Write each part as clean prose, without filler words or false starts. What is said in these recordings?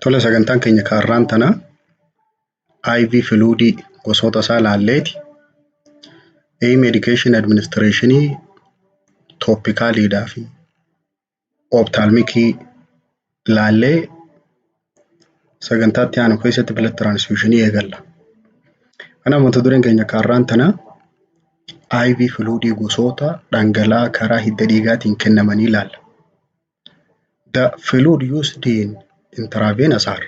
Tole, sagantaan keenya kaarraan tana IV fluidii gosoota isaa laalleeti. Medication administrationii topicaliidhaa fi ophthalmicii laallee, sagantaa itti aanu keessatti blood transfusionii eegalla. Kanaaf mata dureen keenya kaarraan tana IV fluidii, gosoota dhangala'aa karaa hidda dhiigaatiin kennamanii ilaalla. The fluid used in intravenous are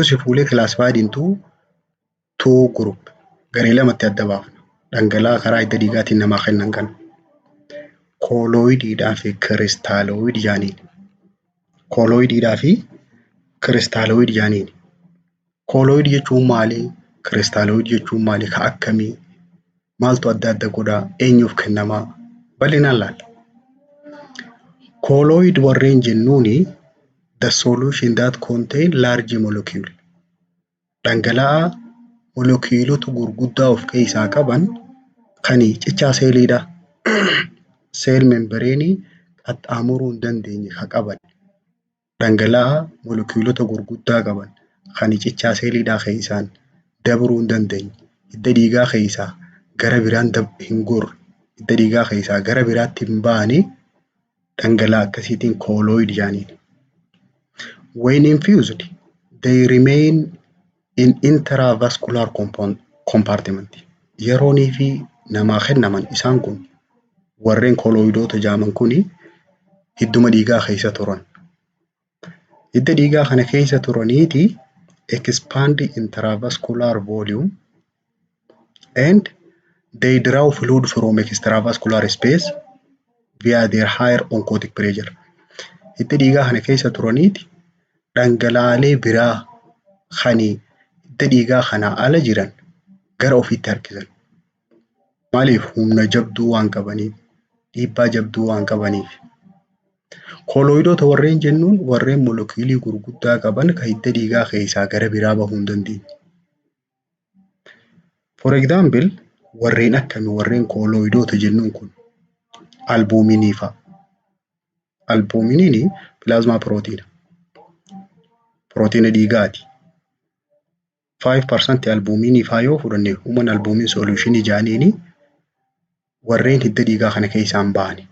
usefully classified into two group. Garee lamatti adda baafna. Dhangala'aa karaa hidda dhiigaatiin namaa kennan kana. Colloidiidhaa fi crystalloid jaaniin. Colloidiidhaa fi crystalloid jaaniin. Colloid jechuun maali? Crystalloid jechuun maali? Ka akkamii? Maaltu adda adda godhaa? Eenyuuf kennamaa? Bal'inaan laalla. Colloid warreen jennuuni the solution that contain large molecule. Dhangala'aa molekiilota gurguddaa of keessaa qaban kan cichaa seeliidha. Cell membraneii qaxxaamuruu hin dandeenye ka qaban. Dhangala'aa molekiilota gurguddaa qaban kan cichaa seeliidhaa keessaan dabruu hin dandeenye. Hidda dhiigaa keessaa gara biraan hin gorre. Hidda dhiigaa keessaa gara biraatti hin baane, dhangala'aa akkasiitiin colloid jedhaniin. When infused, they remain in intravascular compartment. Yeroonii fi namaa kennaman isaan kun, warreen colloidoota jedhaman kuni, hidduma dhiigaa keessa turan. Hidda dhiigaa kana keessa turaniiti expand intravascular volume and they draw fluid from extravascular space via their higher oncotic pressure. Hidda dhiigaa kana keessa turaniiti dhangala'aalee biraa kan hidda dhiigaa kanaa ala jiran gara ofiitti harkisan. Maaliif? Humna jabduu waan qabaniif, dhiibbaa jabduu waan qabaniif. Colloidoota warreen jennuun warreen molekiilii gurguddaa qaban kan hidda dhiigaa keessaa gara biraa bahuu hin dandeenye. For example, warreen akkamii warreen colloidoota jennuun kun? Albuminii fa'a. Albuminiin plasma proteina. Pirootiina dhiigaati. 5% albuminii fa'aa yoo fudhanne, human albumin solutionii jedhaniini, warreen hidda dhiigaa kana keessaa hin bahani.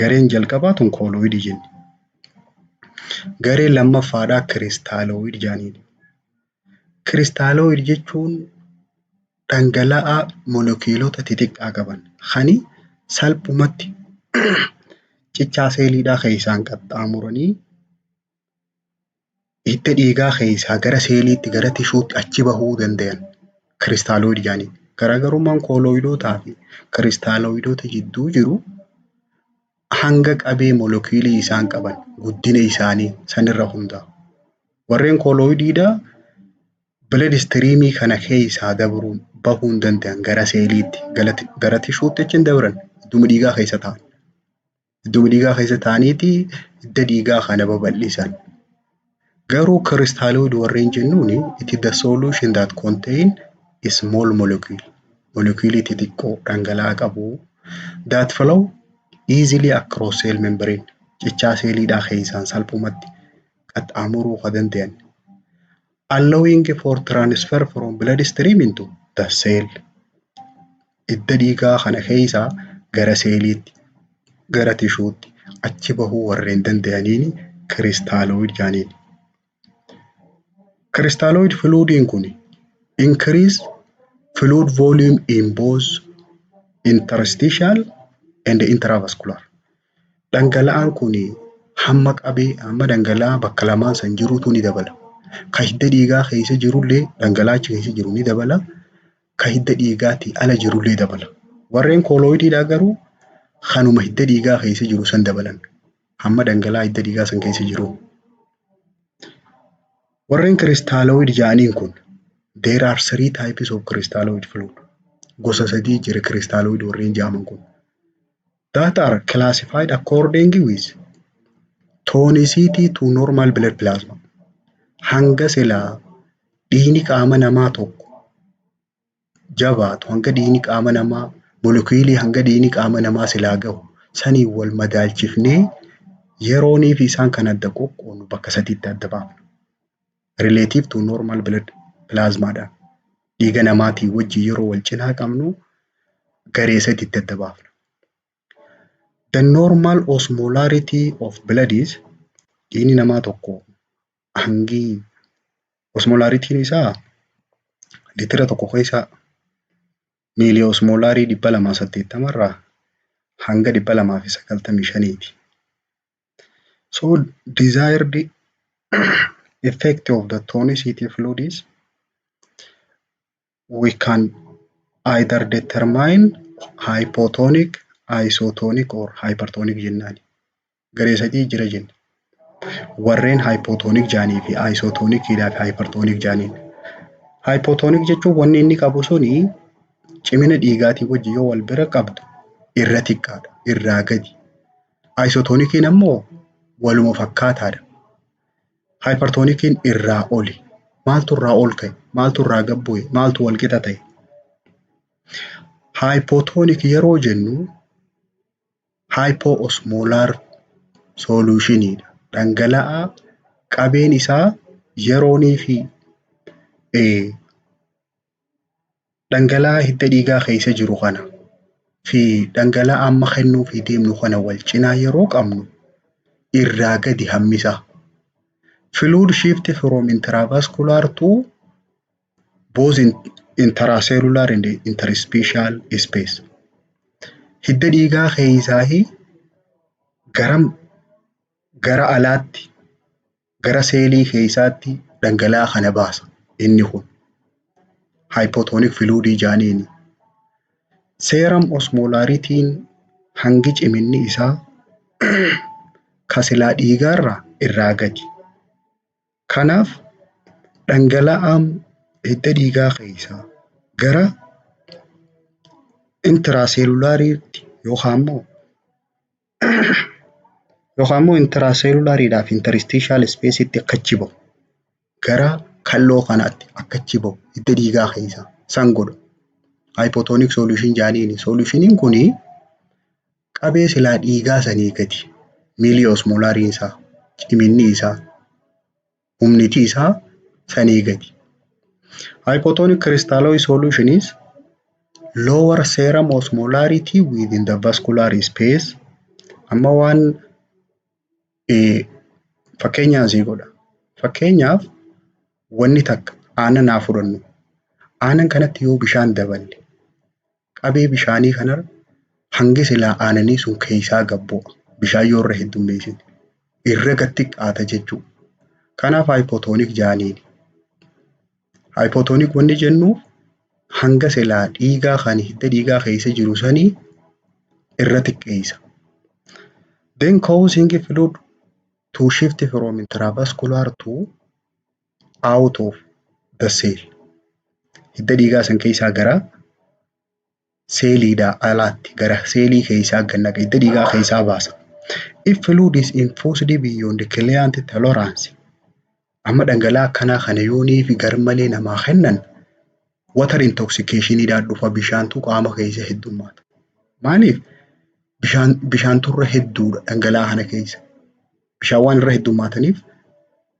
Gareen jalqabaa tun colloidii jenni. Gareen lammaffaadhaa crystalloid jedhaniini. Crystalloid jechuun dhangala'aa molekiilota xixiqqaa qaban kan salphumatti cichaa seeliidhaa keessaan qaxxaamuranii hidda dhiigaa keessaa gara seeliitti, gara tishuutti achi bahuu danda'an crystalloid jedhaniin. Garaagarummaan colloidootaa fi crystalloidoota jidduu jiru hanga qabee molekiilii isaan qaban, guddina isaanii sanirra hundaa'a. Warreen colloidiidhaa blood streamii kana keessaa dabruun bahuu hin danda'an, gara seeliitti, gara tishuutti achi hin dabran, hidduma dhiigaa keessa ta'an. Hidduma dhiigaa keessa ta'aniiti hidda dhiigaa kana babal'isan. Garuu crystalloid warreen jennuuni it is the solution that contain small molecule. Molekiilii xixiqqoo dhangala'aa qabu that flow easily across cell membrane. Cichaa seeliidhaa keessaan salphumatti qaxxaamuruu kan danda'an. Allowing for transfer from blood stream into the cell. Hidda dhiigaa kana keessaa gara seeliitti, gara tishuutti achi bahuu warreen danda'aniin crystalloid jedhaniin. Crystalloid fluidiin kun increase fluid volume in both interstitial and intravascular. Dhangala'aan kun hamma qabee, hamma dhangala'aa bakka lamaan san jirutu ni dabala. Ka hidda dhiigaa keessa jirullee dhangala'aa achi keessa jiru ni dabala. Ka hidda dhiigaatii ala jirullee dabala. Warreen colloidiidhaa garuu kanuma hidda dhiigaa keessa jiru san dabalan. Hamma dhangala'aa hidda dhiigaa san keessa jiru. Warreen crystalloid jedhaniin kun, there are three types of crystalloid fluid. Gosa sadii jira crystalloid warreen jedhaman kun. That are classified according with tonicity to normal blood plasma. Hanga silaa dhiigni qaama namaa tokko jabaatu, hanga dhiigni qaama namaa molekiilii, hanga dhiigni qaama namaa silaa gahu saniin wal madaalchifnee Yeroonii fi isaan kan adda qoqqoodnu bakka sadiitti adda baafna. Relative to normal blood plasmaadhaan dhiiga namaatiin wajjin yeroo wal cinaa qabnu garee sadiitti adda baafna. The normal osmolarity of blood is, dhiigni namaa tokko hangi osmolarityn isaa litira tokko keessa miiliosmolaarii 280 irraa hanga 295ti. So desired effect of the tonicity fluid is we can either determine hypotonic, isotonic or hypertonic jennaan. Garee sadii jira jenna. Warreen hypotonic jaanii fi isotonicidhaa fi hypertonic jaaniin. Hypotonic jechuun wanni inni qabu suni cimina dhiigaatii wajjin yoo wal bira qabdu irra xiqqaadha, irraa gadi. Isotoniciin ammoo waluma fakkaataadha. Hypertoniciin irraa oli. Maaltu irraa ol ka'e? Maaltu irraa gad bu'e? Maaltu wal qixa ta'e? Hypotonic yeroo jennu hypoosmolar solutionidha. Dhangala'aa qabeen isaa yeroonii fi dhangala'aa hidda dhiigaa keessa jiru kana fi dhangala'aa amma kennuufii deemnu kana wal cinaa yeroo qabnu irraa gadi hammisaa. Fluid shift from intravascular to both intracellular and interstitial space. Hidda dhiigaa keessaa gara alaatti, gara seelii keessaatti dhangala'aa kana baasa inni kun. Hypotonic fluid jaaniini. Serum osmolarityn hangi ciminni isaa ka silaa dhiigaarraa irraa gadi. Kanaaf dhangala'aan hidda dhiigaa keessaa gara intracellulariitti yookaan immoo intracellulariidhaa fi interstitial spaceitti akka achi bahu, gara kalloo kanaatti akka achi bahu hidda dhiigaa keessaa san godha. Hypotonic solution jaaniini. Solutioniin kuni qabee silaa dhiigaa sanii gadi, milliosmolariin isaa, ciminni isaa, humniti isaa sanii gadi. Hypotonic crystalloid solution is lower serum osmolarity within the vascular space. Amma waan fakkeenyaan sii godha. Fakkeenyaaf, wanni takka aannan haa fudhannu. Aannan kanatti yoo bishaan daballe qabee bishaanii kanarra hangi silaa aannanii sun keessaa gad bu'a. Bishaan yoo irra heddummeessine irra gad xiqqaata jechuudha. Kanaaf hypotonic jaaniini. Hypotonic wanni jennuuf hanga silaa dhiigaa kan hidda dhiigaa keessa jiru sanii irra xiqqeessa. Then causing fluid to shift from intravascular to out of the cell. Hidda dhiigaa san keessaa gara seeliidhaa alaatti, gara seelii keessaa gad naqa, hidda dhiigaa keessaa baasa. If fluid is infused beyond client tolerance, amma dhangala'aa akkanaa kana yoonii fi garmalee namaa kennan water intoxicationidhaan dhufa, bishaantu qaama keessa heddummaata. Maaliif? Bishaantu irra hedduudha dhangala'aa kana keessa. Bishaan waan irra heddummaataniif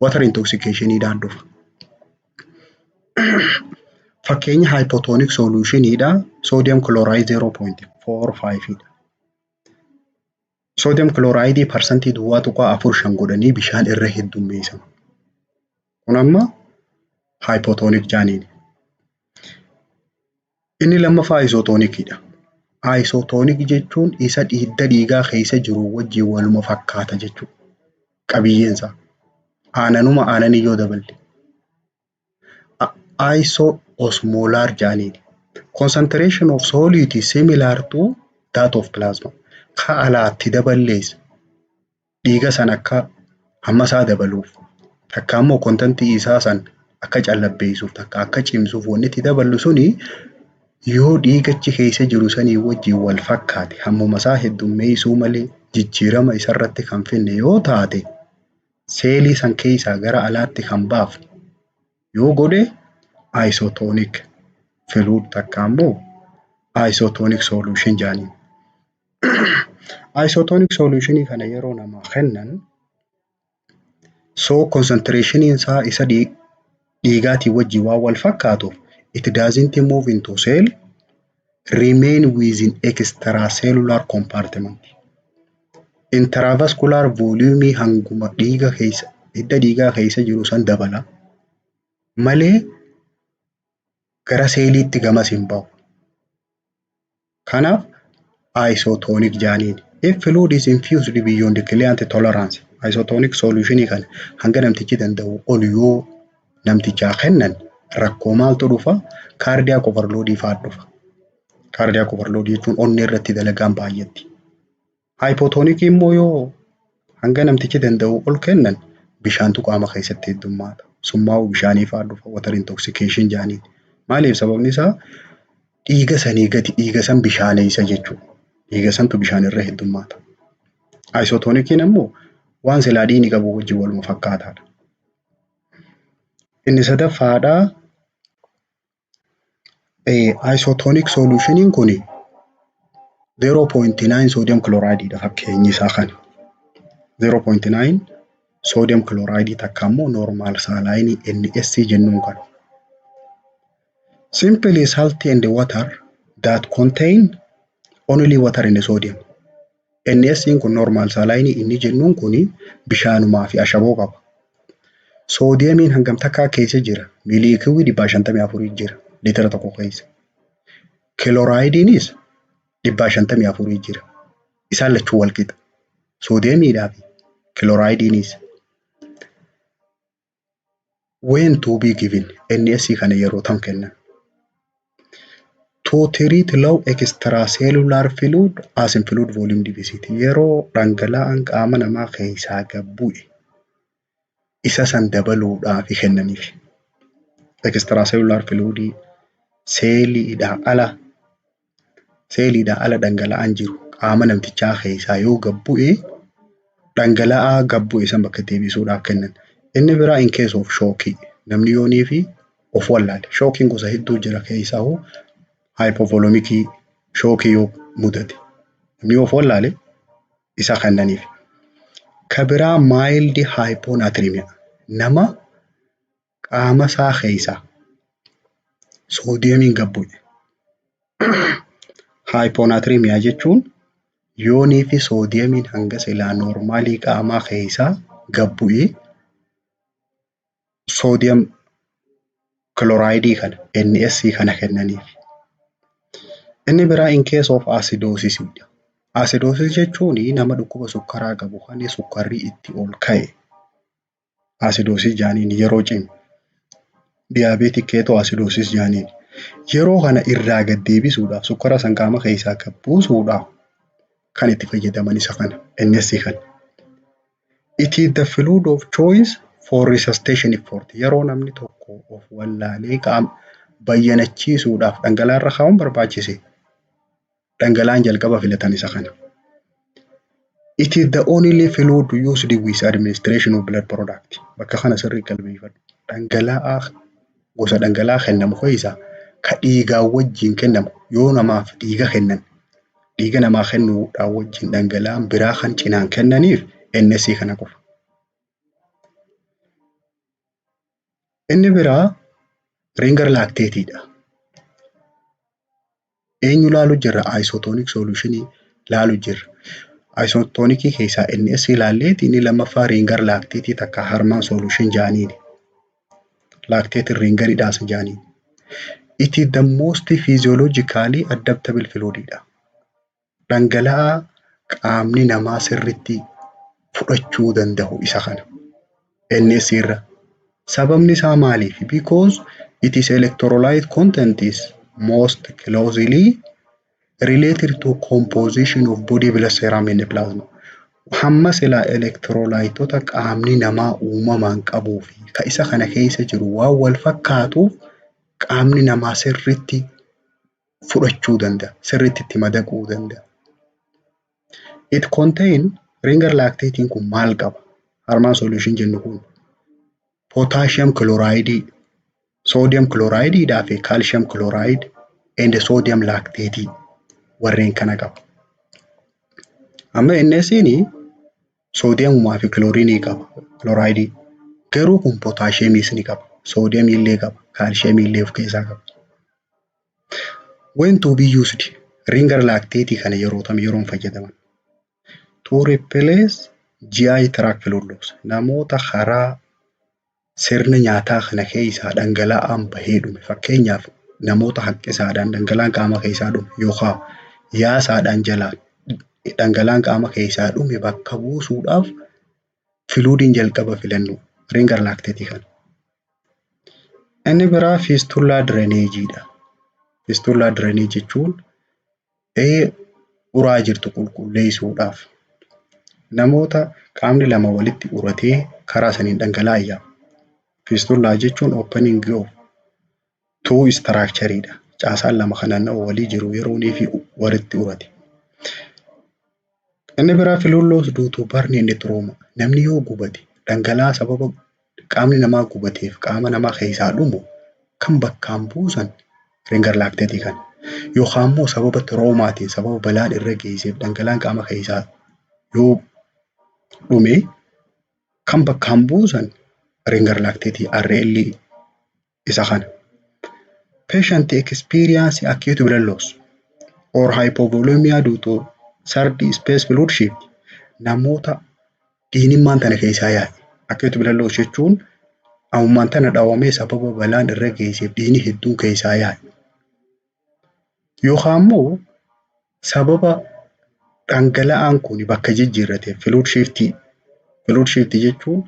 water intoxicationidhaan dhufa. Fakkeenya hypotonic solutionidha. Sodium chloride 0.45 dha. Sodium chloride parsantii 0.45 godhanii bishaan irra heddummeessan. Kun amma hypotonic jaaniini. Inni lammaffaa isotonicidha. Isotonic jechuun isa hidda dhiigaa keessa jiru wajjin waluma fakkaata jechuudha. Qabiyyeensaa. Aananuma aananii yoo daballe. Iso osmolar jaaniini. Concentration of solute is similar to that of plasma. Ka alaatti daballees dhiiga san akka hamma isaa dabaluuf, takka immoo contentii isaa san akka callabbeessuuf, takka akka cimsuuf wanni itti daballu suni yoo dhiigachi keessa jiru sanii wajjin wal fakkaate, hammuma isaa heddummeessuu malee jijjiirama isarratti kan finne yoo taate, seelii san keessaa gara alaatti kan baafne yoo godhe isotonic fluid takka immoo isotonic solution jaaniin. Isotonic solution kana yeroo namaa kennan, so concentration isaa isa dhiigaatiin wajjin waan wal fakkaatuuf, it doesn't move into cell, remain within extracellular compartment. Intravascular volume hanguma dhiiga keessa, hidda dhiigaa keessa jiru san dabala malee gara seeliitti gamas hin bahu. Kanaaf isotonic jaaniin. If fluid is infused beyond the client tolerance, isotonic solution kana hanga namtichi danda'u ol yoo namtichaa kennan, rakkoo maaltu dhufa? Cardiac overload fa'aa dhufa. Cardiac overload jechuun onnee irratti dalagaan baay'atti. Hypotonic immoo yoo hanga namtichi danda'u ol kennan, bishaantu qaama keessatti heddummaata. Summaa'uu bishaanii fa'aa dhufa, water intoxication jaaniin. Maaliif? Sababni isaa dhiiga sanii gadi dhiiga san bishaaneessa jechuudha. Dhiiga santu bishaan irra heddummaata. Isotoniciin ammoo waan silaa dhiigni qabu wajjin waluma fakkaataadha. Inni sadaffaadhaa isotonic solutioniin kun 0.9 sodium chloride dha, fakkeenyi isaa kana. 0.9 sodium chloride takka immoo normal saline NS jennuun kana. Simply salt and water that contain only water and sodium. NS kun, normal saline inni jennuun kun, bishaanumaa fi ashaboo qaba. Soodiyemiin hangam takkaa keessa jira? Miilikiwii 154 jira liitira tokko keessa. Kiloraayidiinis 154 jira. Isaan lachuu wal qixa. Soodiyemiidhaa fi kiloraayidiinis. When to be given? NS kana yeroo tam kennan? To treat low extracellular fluid as in fluid volume deficit. Yeroo dhangala'aan qaama namaa keessaa gad bu'e isa san dabaluudhaaf kennaniif. Extracellular fluid, seeliidhaa ala dhangala'aan jiru qaama namtichaa keessaa yoo gad bu'e, dhangala'aa gad bu'e san bakka deebisuudhaaf kennan. Inni biraa in case of shock, namni yoonii fi of wallaale. Shockiin gosa hedduu jira, keessaa hypovolemic shock yoo mudate namni of wallaale isa kennaniif. Ka biraa mild hyponatremia, nama qaama isaa keessaa soodiyemiin gad bu'e. Hyponatremia jechuun yoonii fi soodiyemiin hanga silaa normalii qaamaa keessaa gad bu'ee, sodium chloride kana, NS kana kennaniif. Inni biraa in case of acidosis. Acidosis jechuun nama dhukkuba sukkaraa qabu kan sukkarri itti ol ka'e acidosis jedhaniin yeroo cimu. Diabetic ketoacidosis jedhaniin. Yeroo kana irraa gad deebisuudhaaf, sukkara san qaama keessaa gad buusuudhaaf kan itti fayyadaman isa kana, NS kana. It is the fluid of choice for resuscitation effort. Yeroo namni tokko of wallaalee qaama bayyanachiisuudhaaf dhangala'aa irra kaa'uun barbaachise, dhangala'aan jalqaba filatan isa kana. It is the only fluid used with administration of blood product. Bakka kana sirrii qalbeeffadhu. Dhangala'aa, gosa dhangala'aa kennamu keessaa ka dhiigaan wajjin kennamu, yoo namaaf dhiiga kennan, dhiiga namaa kennuudhaan wajjin dhangala'aan biraa kan cinaan kennaniif NS kana qofa. Inni biraa Ringer lactateiidha. Eenyu laalu jirra? Isotonic solution laalu jirra. Isotonicii keessaa NS ilaalleeti, inni lammaffaa Ringer lactate takka Hartmann solution jedhaniini. Lactate Ringeriidhaas jedhaniin. It is the most physiologically adaptable fluididha. Dhangala'aa qaamni namaa sirriitti fudhachuu danda'u isa kana. NS irra. Sababni isaa maaliif? Because it is electrolyte content is most closely related to composition of body blood serum and plasma. Hamma silaa electrolyteota qaamni namaa uumamaan qabuu fi ka isa kana keessa jiru waan wal fakkaatuuf, qaamni namaa sirriitti fudhachuu danda'a. Sirriitti itti madaquu danda'a. It contain, Ringer lactatein kun maal qaba? Hartmann solution jennu kun potassium chloride, sodium chloride fi calcium chloride and sodium lactate warreen kana qaba. Amma NS'n soodiyamumaa fi kilooriinii qaba. Kilooraayidii. Garuu kun pootaasheemiis ni qaba. Soodiyamii illee qaba. Kaalsheemii illee of keessaa qaba. When to be used? Ringer lactate kana yeroo tam yeroon fayyadaman? To replace GI tract fluid loss. Namoota karaa sirna nyaataa kana keessaa dhangala'aan bahee dhume, fakkeenyaaf namoota haqqisaadhaan dhangala'aan qaama keessaa dhume yookaan yaasaadhaan jalaan dhangala'aan qaama keessaa dhume bakka buusuudhaaf fluidiin jalqaba filannu ringer lactate kana. Inni biraa fistula drainageiidha. Fistula drainage jechuun uraa jirtu qulqulleessuudhaaf namoota qaamni lama walitti uratee karaa saniin dhangala'aa yaa'u. Fistula jechuun opening of two structureidha. Caasaan lama kan naanna'u walii jiru yeroo inni fi walitti urate. Inni biraa fluid loss due to burn and trauma. Namni yoo gubate dhangala'aa sababa qaamni namaa gubateef qaama namaa keessaa dhumu kan bakkaan buusan ringer lactate kana. Yookaan immoo sababa traumaatiin, sababa balaan irra geesseef dhangala'aan qaama keessaa yoo dhume kan bakkaan buusan ringer lactate RL isa kana. Patient experience acute blood loss or hypovolemia due to third space fluid shift. Namoota dhiigummaan tana keessaa yaa'e. Acute blood loss jechuun ammumaan tana dhawamee sababa balaan irra geesseef dhiigni hedduun keessaa yaa'e. Yookaan immoo sababa dhangala'aan kun bakka jijjiirrateef fluid shift. Fluid shift jechuun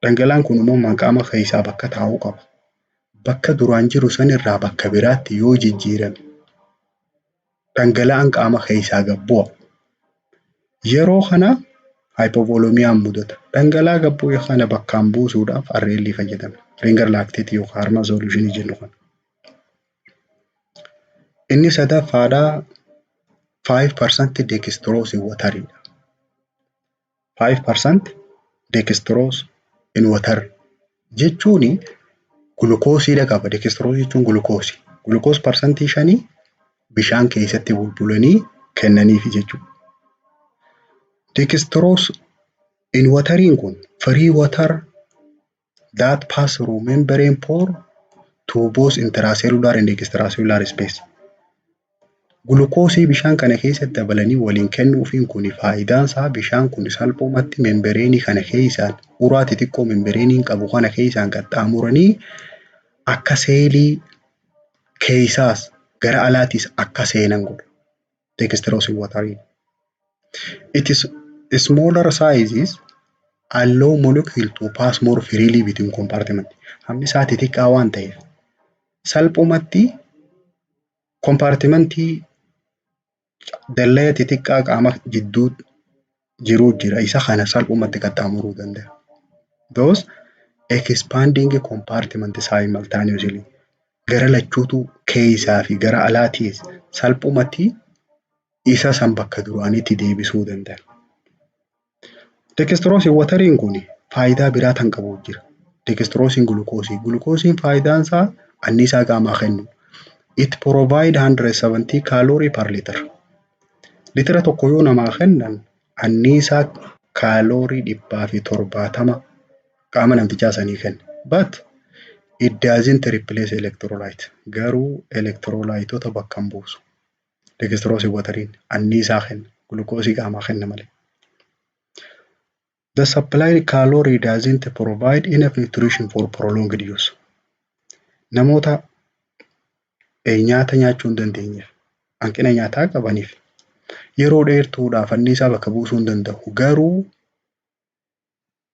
dhangala'aan kun uumamaan qaama keessaa bakka taa'uu qaba. Bakka duraan jiru sanirraa bakka biraatti yoo jijjiirame dhangala'aan qaama keessaa gad bu'a. Yeroo kana hypovolemiaan mudata. Dhangala'aa gad bu'e kana bakkaan buusuudhaaf RL fayyadamna. Ringer lactate yookaan Hartmann solution jennu kana. Inni sadaffaadhaa 5% dextrose in wateridha. 5% dextrose in water jechuun gulukoosiidha qaba. Dextrose jechuun gulukoosii. Gulukoos 5% bishaan keessatti bulbulanii kennaniifi jechuudha. Dextrose in wateriin kun free water that pass through membrane pore to both intracellular and extracellular space. Gulukoosii bishaan kana keessatti dabalanii waliin kennuufiin kun faayidaan isaa bishaan kun salphumatti membraneii kana keessaan uraa xixiqqoo membraneiin qabu kana keessaan qaxxaamuranii akka seelii keessaas gara alaatis akka seenan godha. Dextrose in wateriin. It is smaller sizes allow molecule to pass more freely between compartment. Hammi isaa xixiqqaa waan ta'eef salphumatti compartmentii dallaa xixiqqaa qaama jidduu jiru jira. Isa kana salphumatti qaxxaamuruu danda'a. Those expanding compartment simultaneously, gara lachuutu keessaa fi gara alaatiis salphumatti isa san bakka duraaniitti deebisuu danda'a. Dextrose wateriin kun faayidaa biraa kan qabu jira. Dextrose gulukoosii. Gulukoosiin faayidaan isaa anniisaa qaamaa kennu. It provide 170 calorie per liter. Litira tokko yoo namaa kennan anniisaa kaaloorii 170 qaama namtichaa sanii kenna. But it doesn't replace electrolyte. Garuu electrolyteota bakka hin buusu. Dextrose wateriin anniisaa kenna. Gulukoosii qaamaa kenna malee. The supplied calorie doesn't provide enough nutrition for prolonged use. Namoota nyaata nyaachuu hin dandeenyeef, hanqina nyaataa qabaniif yeroo dheertuudhaaf anniisaa bakka buusuu hin danda'u. Garuu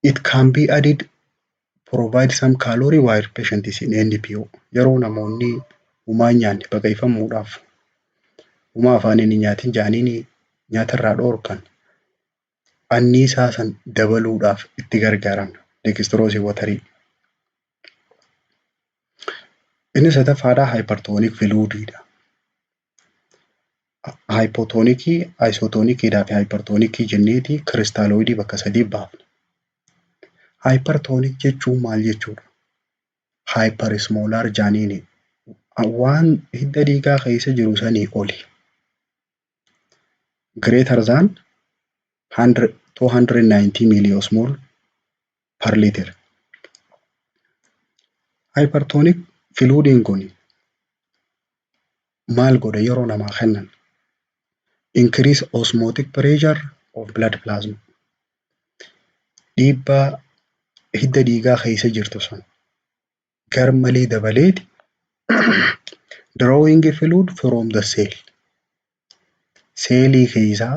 it can be added provide some calorie while patient is in NPO. Yeroo namoonni homaa hin nyaanne baqaqfamuudhaaf homaa afaaniin hin nyaatin jedhanii nyaatarraa dhoorkan anniisaa san dabaluudhaaf itti gargaaramna. Dextrose waterii. Inni sadaffaadhaa hypertonic fluidiidha. Hypotonicii, isotoniciidhaa fi hypertonicii jenneeti crystalloidii bakka sadii baafna. Hypertonic jechuun maal jechuudha? Hyperosmolar jaaniini waan hidda dhiigaa keessa jiru sanii oli. Greater than 290 milliosmol per liter. Hypertonic fluidiin kun maal godha yeroo namaa kennan? Increase osmotic pressure of blood plasma. Dhiibbaa hidda dhiigaa keessa jirtu sun garmalee dabaleeti, drawing fluid from the cell. Seelii keessaa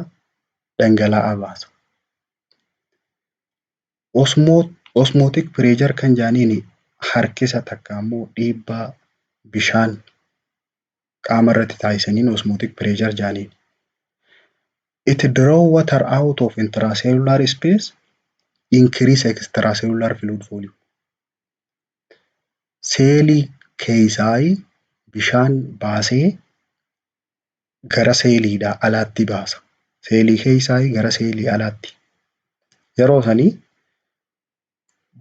dhangala'aa baasa. Osmotic pressure kan jedhaniin harkisa takka ammoo dhiibbaa bishaan qaama irratti taasisaniin osmotic pressure jedhaniin. It draw water out of intracellular space, increase extracellular fluid volume. Seelii keessaa bishaan baasee gara seeliidhaa alaatti baasa. Seelii keessaa gara seelii alaatti. Yeroo sanii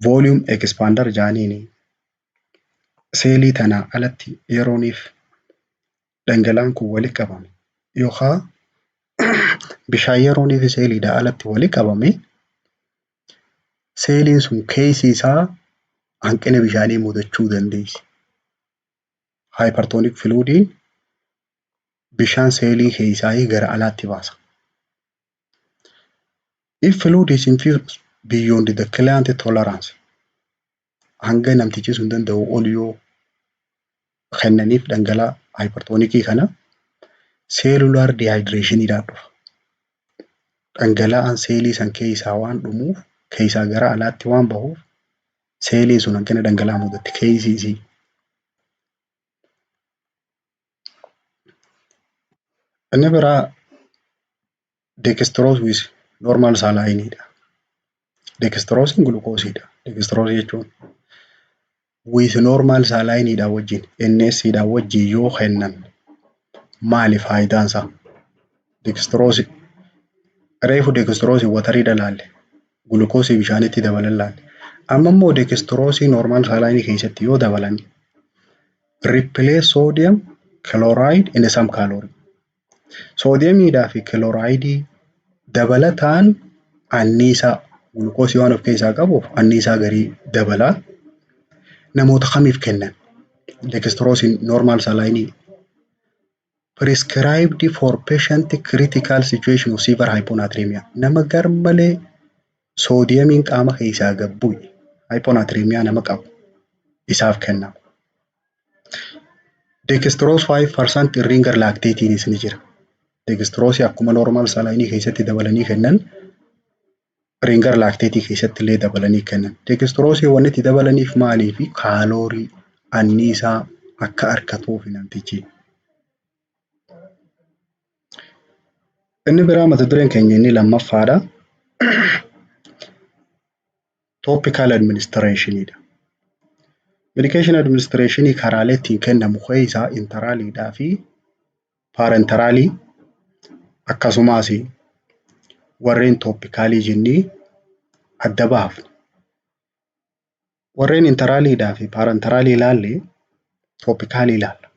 volume expander jedhaniini, seelii tanaa alatti yerooniif dhangala'aan kun walitti qabame yookaan bishaan yerooniif seeliidhaa alatti walitti qabame, seeliin sun keessi isaa hanqina bishaanii mudachuu dandeessi. Hypertonic fluidiin bishaan seelii keessaa gara alaatti baasa. If fluid is infused beyond the client tolerance, hanga namtichi sun danda'u ol yoo kennaniif dhangala'aa hypertonicii kana, cellular dehydration dhufa. Dhangala'aan seelii san keessaa waan dhumuuf, keessaa gara alaatti waan bahuuf, seeliin sun hanqina dhangala'aa mudatti keessi isii. Inni biraa dextrose with normal saline dha. Dextrose gulukoosiidha. Dextrose jechuun with normal saline dha wajjin, NS dha wajjin yoo kennan maali faayidaan isaa? Dextrose reefu dextrose wateriidha laalle, gulukoosii bishaanitti dabalan laalle. Amma immoo dextrose normal saline keessatti yoo dabalan, replace sodium chloride in some calorie. Soodiyemiidhaa fi kilooraayidii dabalataan anniisaa gulukoosii waan of keessaa qabuuf anniisaa garii dabalaa. Namoota kamiif kennan? Dextrose normal saline prescribed for patient critical situation of severe hyponatremia. Nama garmalee soodiyemiin qaama keessaa gad bu'e, hyponatremia nama qabu isaaf kennama. Dextrose 5% Ringer lactateiinis ni jira. Dextrose akkuma normal saline keessatti dabalanii kennan, Ringer lactate keessatti illee dabalanii kennan. Dextrose wanni itti dabalaniif maaliifi? Kaaloorii, anniisaa akka argatuuf namtichi. Inni biraa mata dureen keenya inni lammaffaadha. Topical administration dha. Medication administration karaalee ittiin kennamu keessaa enteraliidhaa fi parenteralii, akkasumas warreen topicalii jennee adda baafna. Warreen enteraliidhaa fi parenteralii ilaalle, topicalii ilaalla.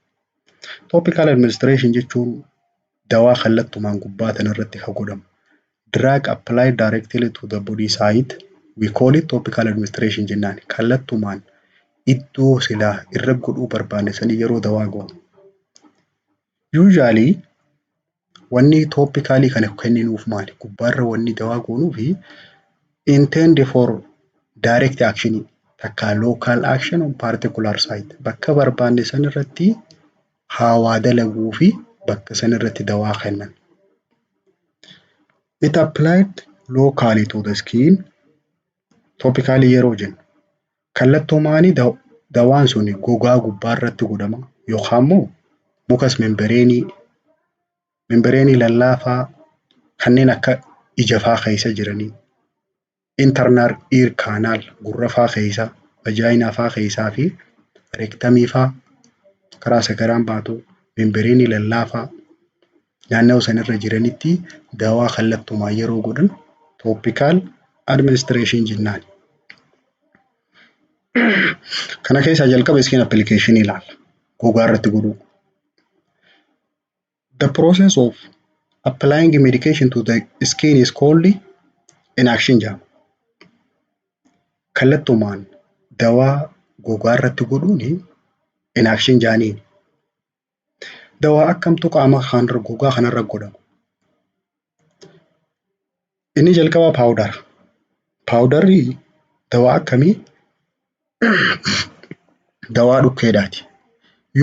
Topical administration jechuun dawaa kallattumaan gubbaa irratti kan godhamu. Drug applied directly to the body site, we call it topical administration jennaan. Kallattumaan iddoo silaa irra godhuu barbaanne sanii yeroo dawaa goonu. Usually wanni topicalii kana kenninuuf maali? Gubbaarra wanni dawaa goonuu fi intend for direct action takka local action on particular site, bakka barbaanne san irratti haawaa dalaguu fi bakka san irratti dawaa kennan. It applied locally to the skin. Topically yeroo jennu kallattumaanii dawaan sun gogaa gubbaa irratti godhama yookaan immoo mucous membraneii, membraneii lallaafaa kanneen akka ija faa keessa jiranii, internal ear canal, gurra faa keessa, vagina faa keessaa fi rectumii faa, karaa sagaraan baatu membraneii lallaafaa naannawaa sanarra jiranitti dawaa kallattumaan yeroo godhan topical administration jennaan. Kana keessaa jalqaba skin application ilaalla. Gogaa irratti godhuu. The process of applying medication to the skin is called Injection jedhama. Kallattumaan dawaa gogaa irratti godhuuni injection jedhaniin. Dawaa akkamtu qaama gogaa kanarra godhama? Inni jalqabaa powdera. Powderri dawaa akkamii? Dawaa dhukkeedhaati.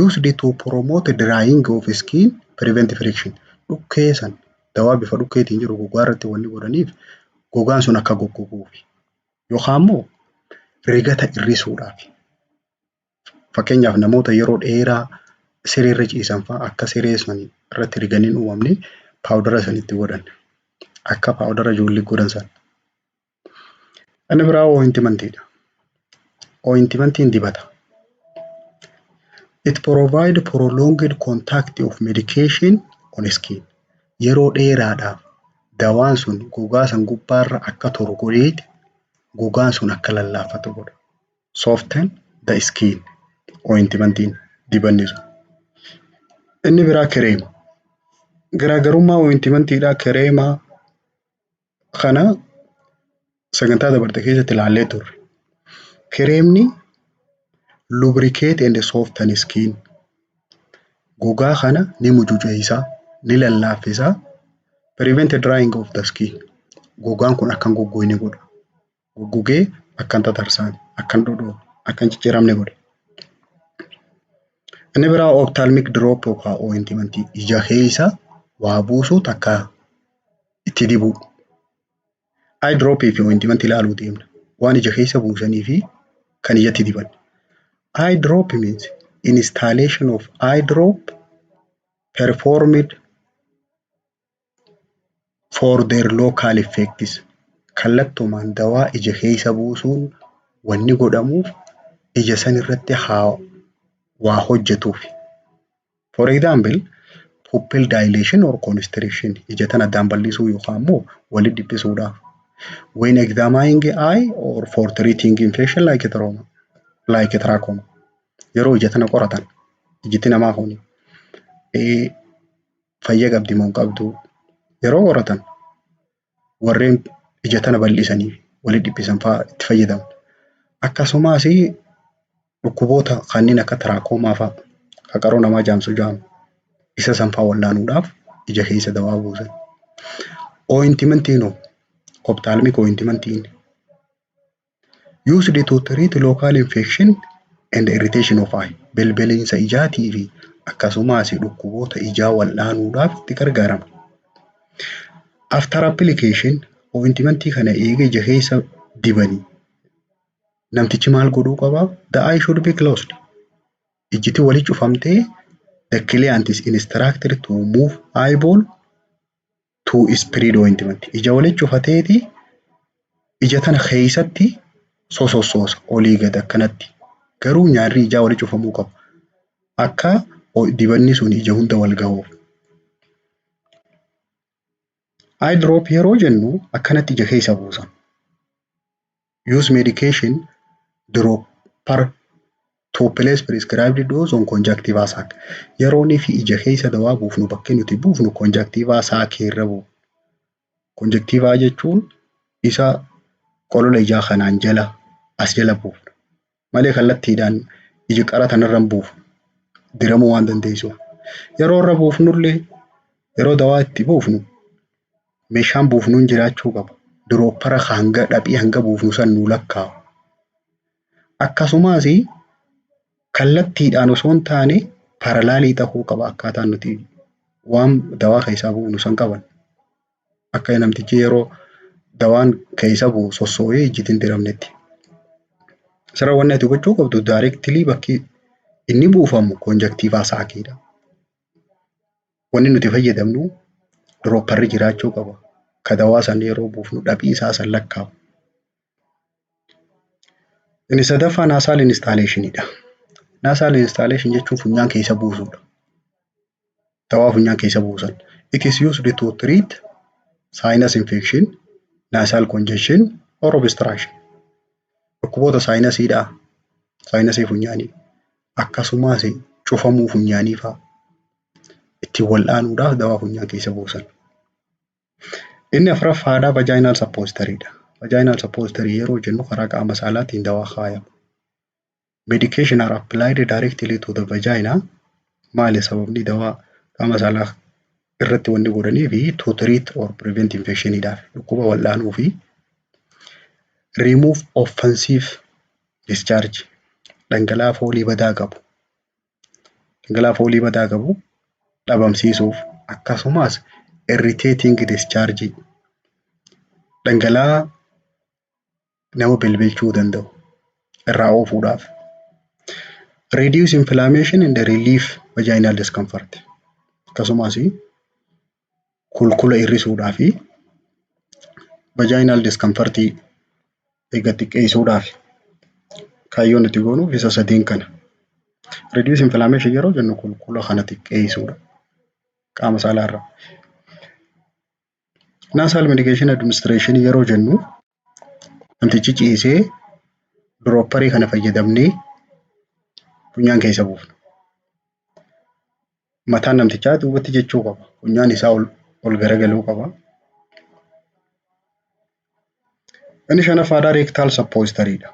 Used to promote drying of skin, prevent friction. Dhukkee san, dawaa bifa dhukkeetiin jiru gogaa irratti wanni godhaniif gogaan sun akka goggoguufi yookaan immoo rigata hir'isuudhaaf. Fakkeenyaaf, namoota yeroo dheeraa sireerra ciisan fa'aa akka siree sun irratti riganii hin uumamne powdera san itti godhan. Akka powdera ijoollee godhan sana. Inni biraa ointmentiidha. Ointmentiin dibata. It provide prolonged contact of medication on skin. Yeroo dheeraadhaaf dawaan sun gogaa san gubbaarra akka turu godheeti gogaan sun akka lallaafatu godha. Soften the skin ointmentiin, dibanni sun. Inni biraa kireema. Garaagarummaa ointmentiidhaa kireemaa kana sagantaa dabarte keessatti ilaallee turre. Kireemni lubricate and soften skin. Gogaa kana ni mucuceessa, ni lallaaffisa. Prevent drying of the skin. Gogaan kun akka hin goggogne godha. Goggogee akka hin tatarsaane, akka hin dhodhoone, akka hin cicciramne godha. Inni biraa ophthalmic drop yookaan ointmentii, ija keessa waa buusuu takka itti dibuu. Eye drop fi ointmentii ilaaluu deemna. Waan ija keessa buusanii fi kan ijatti diban. Eye drop means installation of eye drop performed for their local effects. Kallattumaan dawaa ija keessa buusuun wanni godhamuuf ija san irratti haa waa hojjetuuf. For example, pupil dilation or constriction, ija tana addaan bal'isuu yookaan immoo walitti dhiphisuudhaaf. When examining eye or for treating infection like trauma, like trachoma. Yeroo ija tana qoratan, ijiti namaa kun fayya qabdi moo hin qabdu yeroo qoratan, warreen ija tana bal'isanii walitti dhiphisan fa'aa itti fayyadamu. Akkasumas dhukkuboota kanneen akka trachoma fa'aa kan qaroo namaa jaamsu jedhamu, isa san fa'aa wallaanuudhaaf ija keessa dawaa buusan. Ointmentiin hoo? Ophthalmic ointmentiin used to treat local infection and irritation of eye. Belbeliinsa ijaatii fi akkasumas dhukkuboota ijaa wal'aanuudhaaf itti gargaarama. After application, ointmentii kana eega ija keessa dibanii namtichi maal godhuu qabaa? The eye should be closed. Ijjiti wali cufamtee the client is instructed to move eyeball to spread ointment. Ija wali cufateeti ija tana keessatti sosossoosa olii gad akkanatti. Garuu nyaarri ijaa wali cufamuu qaba. Akka dibanni sun ija hunda wal gahuuf. Eye drop yeroo jennu akkanatti ija keessa buusan. Use medication dropper to place prescribed dose on conjunctiva sac. Yeroo fi ija keessa dawaa buufnu, bakki nuti buufnu conjunctiva sac irra buufna. Conjunctiva jechuun isa qolola ijaa kanaan jala, as jala buufna. Malee kallattiidhaan ija qara tanarra hin buufnu. Diramuu waan dandeessuuf. Yeroo irra buufnullee, yeroo dawaa itti buufnu, meeshaan buufnuun jiraachuu qaba. Droppera hanga dhaphii hanga buufnu san nuu lakkaa'u. Akkasumas kallattiidhaan osoo hin taane parallelii ta'uu qaba akkaataan nuti waan dawaa keessaa buufnu san qaban. Akka namtichi yeroo dawaan keessa bu'u sossoo'ee ijjitti hin diramnetti. Asirra wanni ati hubachuu qabdu directly bakki inni buufamu conjunctiva saciidha. Wanni nuti fayyadamnu dropperri jiraachuu qaba. Ka dawaa san yeroo buufnu dhaphii isaa san lakkaa'u. Inni sadaffaa nasal instillationiidha. Nasal instillation jechuun funyaan keessa buusuudha. Dawaa funyaan keessa buusan. It is used to treat sinus infection, nasal congestion or obstruction. Dhukkuboota sinusiidhaa, sinusii funyaanii, akkasumas cufamuu funyaanii fa'aa ittiin wal'aanuudhaaf dawaa funyaan keessa buusan. Inni afuraffaadhaa vaginal suppositoryidha. Vaginal suppository yeroo jennu karaa qaama saalaatiin dawaa kaayamu. Medication are applied directly to the vagina. Maali sababni dawaa qaama saalaa irratti wanni godhanii fi? To treat or prevent infectioniidhaaf, dhukkuba wal'aanuu fi remove offensive discharge, dhangala'aa foolii badaa qabu. Dhangala'aa foolii badaa qabu dhabamsiisuuf, akkasumas irritating discharge, dhangala'aa nama bilbilchuu danda'u irraa oofuudhaaf. Reduce inflammation and relief vaginal discomfort. Akkasumas kulkula hir'isuudhaa fi vaginal discomfort eega xiqqeessuudhaaf kaayyoon nuti goonuuf isa sadeen kana. Reduce inflammation yeroo jennu kulkula kana xiqqeessuudha qaama saalaarra. Nasal medication administration yeroo jennu namtichi ciisee dropperii kana fayyadamnee funyaan keessa buufna. Mataan namtichaa duubatti jechuu qaba. Funyaan isaa ol garagaluu qaba. Inni shanaffaadhaa rectal suppositoryidha.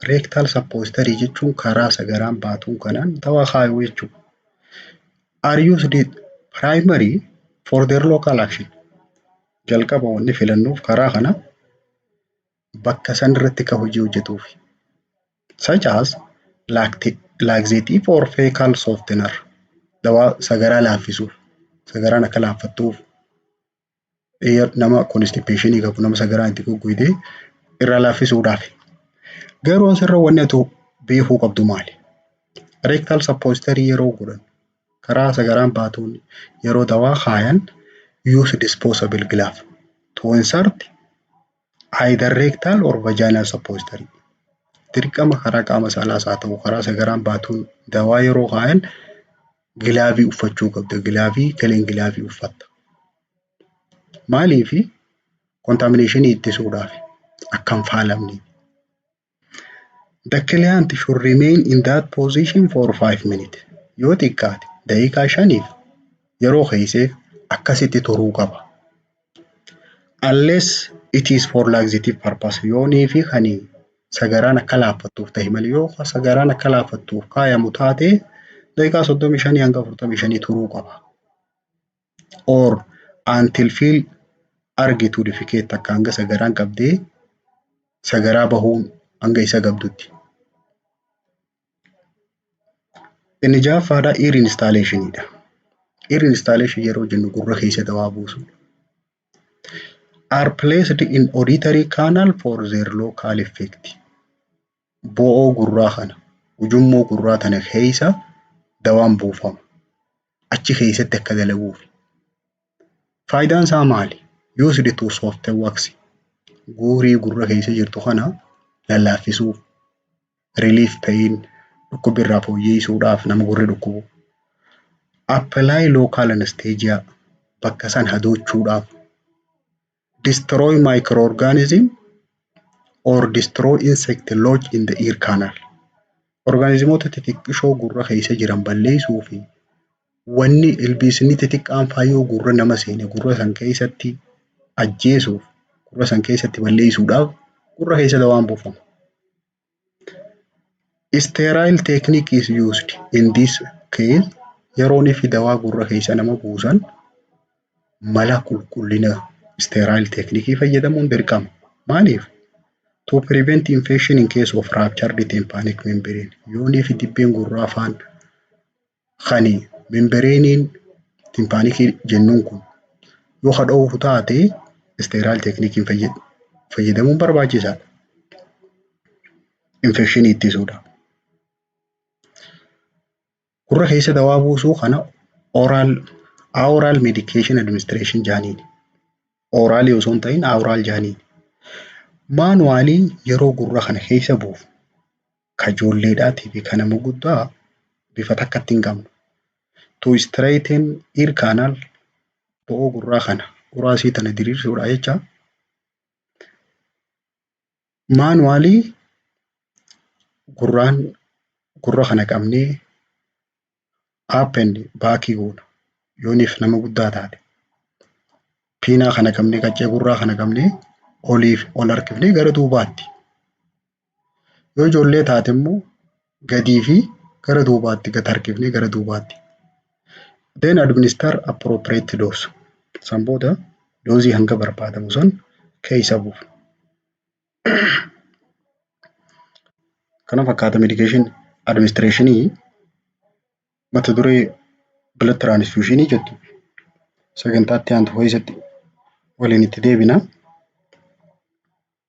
Rectal suppository jechuun karaa sagaraan baatuun kanaan dawaa kaayuu jechuudha. Are used primary for their local action. Jalqaba wanni filannuuf karaa kana bakka san irratti kan hojii hojjetuufi. Such as laxative or fecal softener. Dawaa sagaraa laaffisuuf, sagaraan akka laaffattuuf, nama constipationii qabu, nama sagaraan itti goggogde irraa laaffisuudhaaf. Garuu asirra wanni ati beekuu qabdu maali? Rectal suppository yeroo godhan, karaa sagaraan baatuun yeroo dawaa kaayan, use disposable glove to insert either rectal or vaginal suppository. Dirqama karaa qaama saalaas haa ta'u karaa sagaraan baatuun dawaa yeroo kaayan gloveii uffachuu qabda. Gloveii galeen gloveii uffatta. Maaliifi? Contaminationii ittisuudhaaf, akka hin faalamne. The client should remain in that position for 5 minutes. Yoo xiqqaate daqiiqaa 5f yeroo keessee akkasitti turuu qaba. Unless it is for laxative purpose. Yoonii fi kan sagaraan akka laaffattuuf ta'e malee, yoo sagaraan akka laaffattuuf kaayamu taate daqiiqaa 35 hanga 45 turuu qaba. Or until feel urge to defecate, akka hanga sagaraan qabdee sagaraa bahuun hanga isa qabdutti. Inni ja'affaadha ear installationidha. Ear installation yeroo jennu gurra keessa dawaa buusuudha. Are placed in auditory canal for their local effect. Bo'oo gurraa kana, ujummoo gurraa tana keessa dawaan buufama. Achi keessatti akka dalaguuf. Faayidaan isaa maali? Used to soften wax. Guurii gurra keessa jirtu kana lallaaffisuuf. Relief pain, dhukkubbi irraa fooyyessuudhaaf nama gurri dhukkubu. Apply local anesthesia, bakka san hadoochuudhaaf. Destroy microorganism or destroy insect lodge in the ear canal. Organismoota xixiqqishoo gurra keessa jiran balleessuu fi wanni ilbiisni xixiqqaan faa yoo gurra nama seene gurra san keessatti ajjeesuuf, gurra san keessatti balleessuudhaaf gurra keessa dawaan buufama. Sterile technique is used in this case. Yeroon fi dawaa gurra keessa nama buusan mala qulqullina sterile technique fayyadamuun dirqama. Maaliif? To prevent infection in case of ruptured tympanic membrane. Yoonii fi dibbeen gurraa afaan kani membraneiin tympanicii jennuun kun yoo hadhoofu taate sterile technique fayyadamuun barbaachisaadha. Infectionii ittisuudhaaf. Gurra keessa dawaa buusuu kana oral medication administration jaaniin. Oralii osoo hin ta'in aural jaaniin. Manualii yeroo gurra kana keessa buufu ka ijoolleedhaatii fi ka nama guddaa bifa takkatti hin qabnu. To straighten ear canal, bo'oo gurraa kana uraasii tana diriirsuudha jecha. Manualii gurraan gurra kana qabnee up and backii goona yooniif nama guddaa taate. Pinna kana qabnee, qaccee gurraa kana qabnee oliif ol harkifnee gara duubaatti. Yoo ijoollee taate immoo gadii fi gara duubaatti gad harkifnee gara duubaatti. Then administer appropriate dose. San booda doozii hanga barbaadamu san keessa buufna. Kana fakkaata medication administration mata duree blood transfusion jettu sagantaa itti aantu keessatti waliin itti deebina.